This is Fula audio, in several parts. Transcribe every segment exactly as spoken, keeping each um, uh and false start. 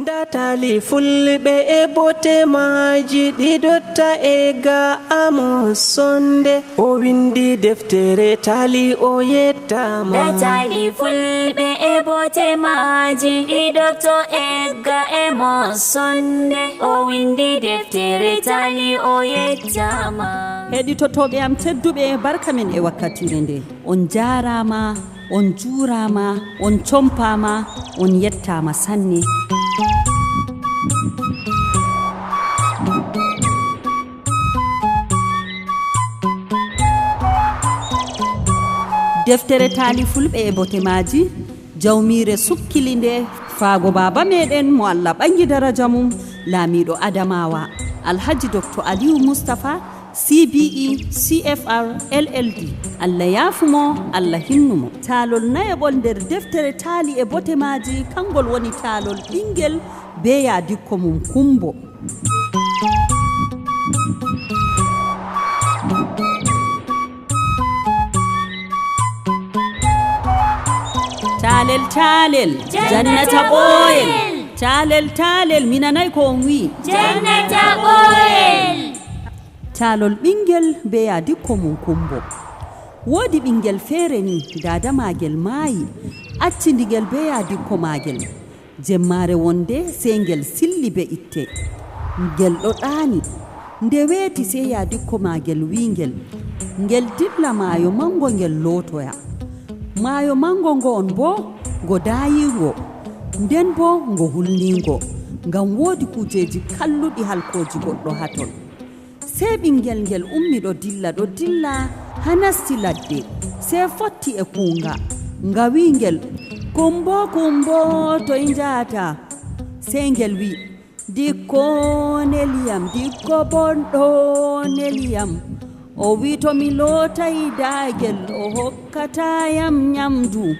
Nda taali fulɓe e bote maaji ɗi dotta e ga Amos Sonde. O windi deftere taali o yettaama. Nda taali fulɓe e bote maaji ɗi dotta e ga Amos Sonde. O windi deftere taali o yettaama. Heɗitotooɓe am tedduɓe, barka men e wakkatire nde. On njaaraama, on njuuraama, on compaama, on yettaama sanne. Deftere taali fulɓe e bote maaji, jawmiire sukkili nde, faago baaba meɗen mo Allah ɓangi daraja mum, laamiiɗo Adamawa, Alhaji Doktor Aliyu Mustapha, C B E, C F R, L L D. Allah yaafu mo, Allah hinnu mo. Taalol nayaɓol nder deftere taali e bote maaji, kangol woni taalol ɓingel be yaadikko mum Kumbo. Taalel, taalel, jannata ɓooyel. Taalel, taalel, mi nanay ko on wi'i. Jannata ɓooyel. Taalol ɓingel be yaadikko mum Kumbo. Woodi ɓingel feere ni, daada maagel maayi, acci ndigel be yaadikko maagel. Jemmaare wonde sey ngel silli be itte. Ngel ɗo ɗaani. Nde weeti sey yaadikko maagel wi'i ngel, ngel dilla maayo mango ngel lootoya. Maayo mango ngo'on boo ngo daayiingo, nden boo ngo hulniingo, ngam woodi kuujeeji kalluɗi halkooji goɗɗo haa ton. Sey ɓingel ngel ummi ɗo dilla, ɗo dilla haa nasti ladde, sey fotti e kuunga. Nga wi'i ngel, "Kumbo, Kumbo, toy njaata?" Sey ngel wi'i, "Dikko neliyam, dikko bonɗo neliyam." O wi'i, "To mi lootaay daagel, o hokkataa yam nyamdu."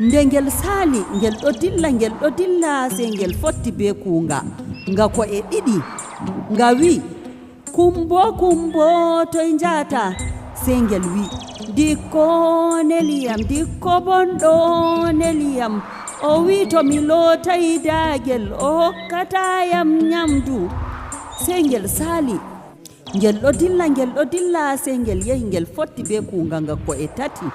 Nde ngel saali, ngel ɗo dilla, ngel ɗo dilla, sey ngel fotti bee kuunga, nga ko'e ɗiɗi. Nga wi'i, "Kumbo, Kumbo, toy njaata?" Sey ngel wi'i, "Dikko neliyam, dikko bonɗo neliyam. O wi'i to mi lootaay daagel, o hokkataa yam nyamdu." Sey ngel saali. Ngel ɗo dilla, ngel ɗo dilla, sey ngel yehi, ngel fotti bee kuunga nga ko'e tati.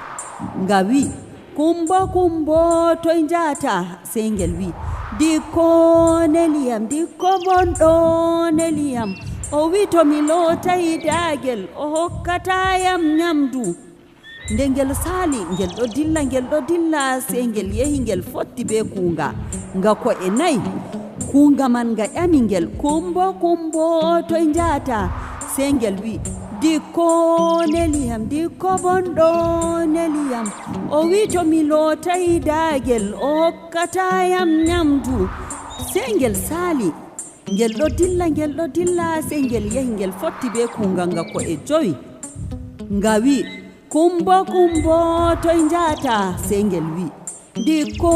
Nga wi'i, "Kumbo, Kumbo, toy njaata?" Sey ngel wi'i, "Dikko neliyam, dikko bonɗo neliyam. O wi'i to mi lootaay daagel, o hokkataa yam nyamdu." Nde ngel saali, ngel ɗo dilla, ngel ɗo dilla, sey ngel yehi, ngel fotti bee kuunga nga ko'e nayi. Kuunga man nga ƴami ngel, "Kumbo, Kumbo, toy njaata?" Sey ngel wi'i, "Dikko neliyam, dikko bonɗo neliyam. O wi'i to mi lootaay daagel, o hokkataa yam nyamdu." Sey ngel saali. Ngel ɗo dilla, ngel ɗo dilla, sey ngel yehi, ngel fotti bee kuunga nga ko'e jowi. Nga wi'i, "Kumbo, Kumbo, toy njaata?" Sey ngel wi'i, "Dikko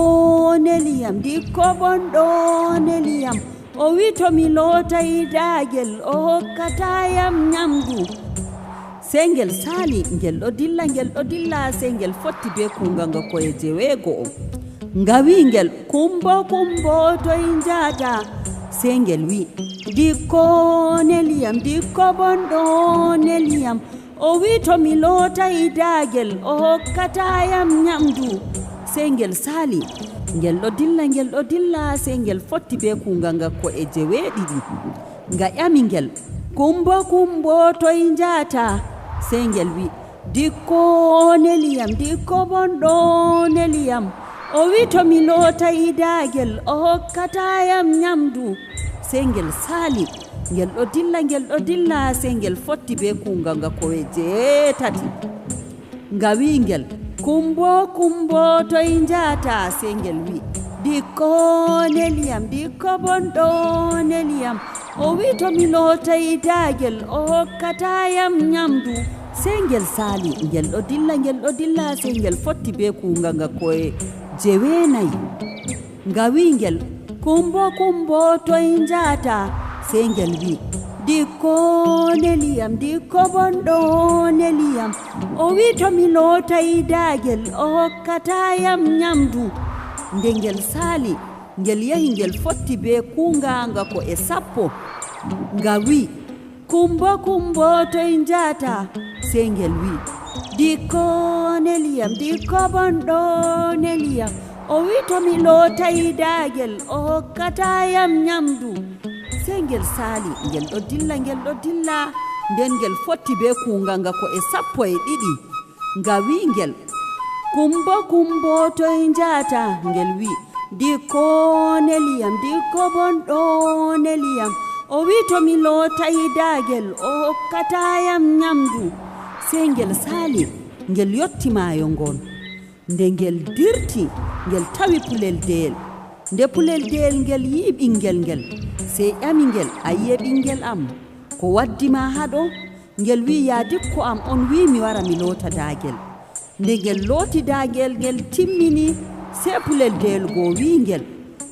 neliyam, dikko bonɗo neliyam. O wi'i to mi lootaay daagel, o hokkataa yam nyamdu." Sey ngel saali, ngel ɗo dilla, ngel ɗo dilla, sey ngel fotti bee kuunga nga ko'e jeweego'o. Nga wi'i ngel, "Kumbo, Kumbo, toy njaata?" Sey ngel wi'i, "Dikko neliyam, dikko bonɗo neliyam. O wi'i to mi lootaay daagel, o hokkataa yam nyamdu." Sey ngel saali. Ngel ɗo dilla, ngel ɗo dilla, sey ngel fotti bee kuunga nga ko'e jeweeɗiɗi. Nga ƴami ngel, "Kumbo, Kumbo, toy njaata?" Sey ngel wi'i, "Dikko neliyam, dikko bonɗo neliyam. O wi'i to mi lootaay daagel, o hokkataa yam nyamdu." Sey ngel saali. Ngel ɗo dilla, ngel ɗo dilla, sey ngel fotti bee kuunga nga ko'e jeetati. Nga wi'i ngel, "Kumbo, Kumbo, toy njaata?" Sey ngel wi'i, "Dikko neliyam, dikko bonɗo neliyam. O wi'i to mi lootaay daagel, o hokkataa yam nyamdu." Sey ngel saali, ngel ɗo dilla, ngel ɗo dilla, sey ngel fotti bee kuunga nga ko'e jeweenayi. Nga wi'i ngel, "Kumbo, Kumbo, toy njaata?" Sey ngel wi'i, "Dikko neliyam, dikko bonɗo neliyam. O wi'i to mi lootaay daagel, o hokkataa yam nyamdu." Nde ngel saali, Ngel yahi ngel fotti bee kuungaanga ko e sappo. Nga wi'i, "Kumbo, Kumbo, toy njahata?" Sey ngel wi'i, "Dikko neliyam, dikko bonɗo neliyam. O wi'i to mi lootay daagel, o hokkataa yam nyamdu." Sey ngel saali, ngel ɗo dilla, ngel ɗo dilla. Nden ngel fotti bee kuungaanga ko e sappo e ɗiɗi. Nga wi'i ngel, "Kumbo, Kumbo, toy njahata?" Ngel wi'i, "Dikko neliyam, dikko bonɗo neliyam. O wi'i to mi lootay daagel, o hokkataa yam nyamdu." Sey ngel saali, ngel yotti maayo ngon. Nde ngel dirti, ngel tawi pulel deyel. Nde pulel deyel ngel yi'i ɓiŋngel ngel, sey ƴami ngel, "A yi'e ɓiŋngel am, ko waddi ma haa ɗo?" Ngel wi'i, "Yaa dikko am, on wi'i mi wara mi loota daagel." Nde ngel looti daagel ngel timmini, sey pulel deyel go wi'i ngel,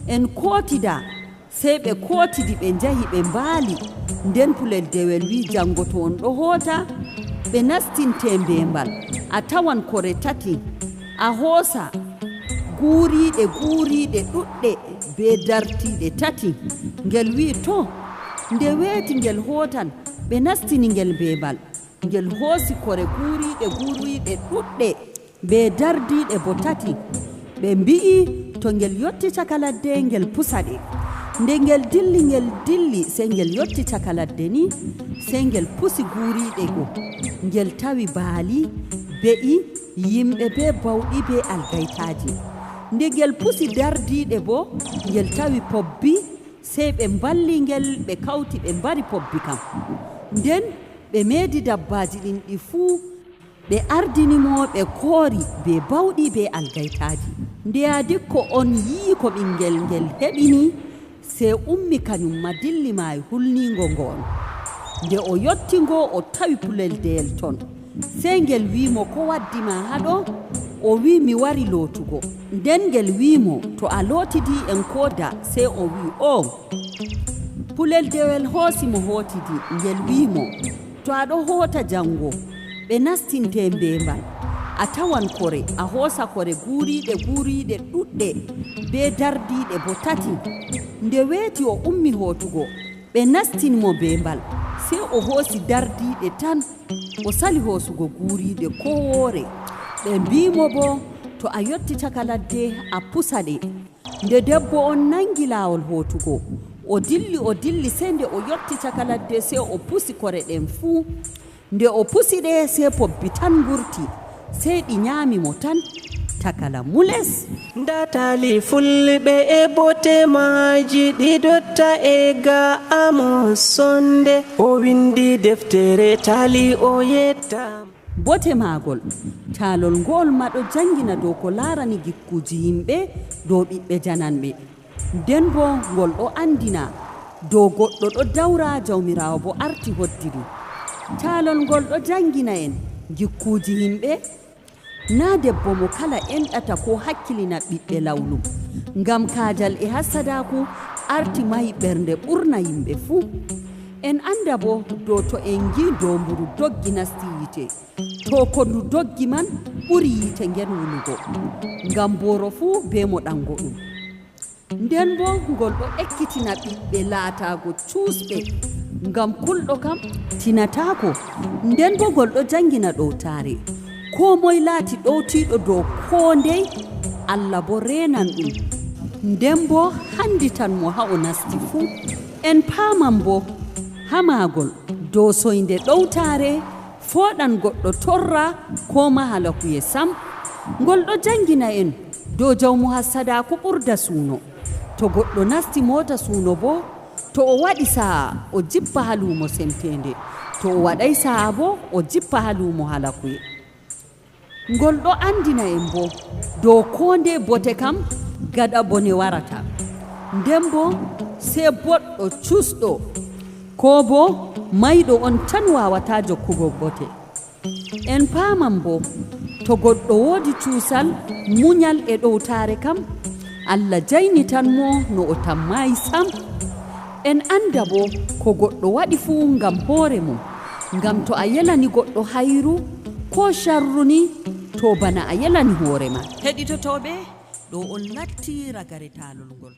"En kootida." Sey ɓe kootidi, ɓe njahi, ɓe mbaali. Nden pulel dewel wi'i, "Jaŋngo to on ɗo hoota, ɓe nastinte mbeembal. A tawan kore tati. A hoosa guuriiɗe, guuriiɗe ɗuɗɗe bee dartiiɗe tati." Ngel wi'i, "To." Nde weeti ngel hootan, ɓe nastini ngel mbeembal. Ngel hoosi kore guuriiɗe, guuriiɗe ɗuɗɗe bee dardiiɗe boo tati. Ɓe mbi'i to ngel yotti caka ladde, ngel pusa ɗe. Nde ngel dilli, ngel dilli, sey ngel yotti caka ladde ni, sey ngel pusi guuriiɗe go. Ngel tawi baali, be'i, yimɓe bee bawɗi bee algaytaaji. Nde ngel pusi dardiiɗe boo, ngel tawi pobbi, sey ɓe mballi ngel, ɓe kawti, ɓe mbari pobbi kam. Nden ɓe meedi dabbaaji ɗin ɗi fuu, ɓe ardini mo, ɓe koori bee bawɗi, bee algaytaaji. Nde yaa dikko on yi'i ko ɓiŋngel ngel heɓi ni, sey ummi kanyum ma dilli maayo hulniingo ngo on. Nde o yotti ngo, o tawi pulel deyel ton. Sey ngel wi'i mo, "Ko waddi ma haa ɗo?" O wi'i, "Mi wari lootugo." Nden ngel wi'i mo, "To a lootidi en kooda." Sey o wi'i, "Oo." Pulel dewel hoosi mo hootidi, ngel wi'i mo, "To a ɗo hoota jaŋngo, ɓe nastinte mbeembal. A tawan kore, a hoosa kore guuriiɗe, guuriiɗe ɗuɗɗe, bee dardiiɗe boo tati." Nde weeti o ummi hootugo, ɓe nastini mo mbeembal. Sey o hoosi dardiiɗe tan, o sali hoosugo guuriiɗe koo woore. Ɓe mbi'i mo boo, "To a yotti caka ladde, a pusa ɗe." Nde debbo on naŋgi laawol hootugo, o dilli, o dilli, sey nde o yotti caka ladde, sey o pusi kore ɗen fuu. Nde o pusi ɗe, sey pobbi tan ngurti, sey ɗi nyaami mo tan. Takala mules. Ndaa taali fulɓe e bote maaji, ɗi dotta e ga Amos Sonde. O winndi deftere taali, o yetta. Bote maagol, taalol ngo'ol ma ɗo jaŋngina dow ko laarani gikkuuji yimɓe, dow ɓiɓɓe jananɓe. Nden boo ngol ɗo anndina dow goɗɗo ɗo dawra, Jawmiraawo boo arti hoddiri. Taalol ngol ɗo jaŋngina en gikkuuji yimɓe, naa debbo mo kala enɗata koo hakkilina ɓiɓɓe lawlum. Ngam kaajal e hassadaaku arti mahi ɓernde ɓurna yimɓe fuu. En annda boo dow to en ngi'i doomburu doggi nasti yiite, to ko ndu doggi man ɓuri yiite ngen wulugo. Ngam booro fuu bee mo ɗaŋgo ɗum. Nden boo ngol ɗo ekkitina ɓiɓɓe laataago cuusɓe, ngam kulɗo kam tinataako. Nden boo ngol ɗo jaŋngina ɗowtaare. Koo moy laati ɗowtiiɗo dow koo ndey, Allah boo reenan ɗum. Nden boo hannditan mo haa o nasti fuu. En paaman boo haa maagol dow soynde ɗowtaare, fooɗan goɗɗo torra koo maha lakuye sam. Ngol ɗo jaŋngina en dow jawmu hassadaaku ɓurda suuno. To goɗɗo nasti moota suuno boo, to o waɗi sa'a, o jippa haa luumo semteende. To o waɗaay sa'a boo, o jippa haa luumo halakuye. Ngol ɗo anndina en boo dow koo ndeye bote kam gaɗa bone warata. Nden boo sey boɗɗo cuusɗo koo boo mayɗo on tan waawata jokkugo bote. En paaman boo, to goɗɗo woodi cuusal, munyal e ɗowtaare kam, Allah jaynitan mo no o tammaayi sam. En annda boo ko goɗɗo waɗi fuu ngam hoore mum, ngam to a yelani goɗɗo hayru koo carru ni, to bana a yelani hoore ma. Heɗitotooɓe, ɗo on natti ragare taalol ngol.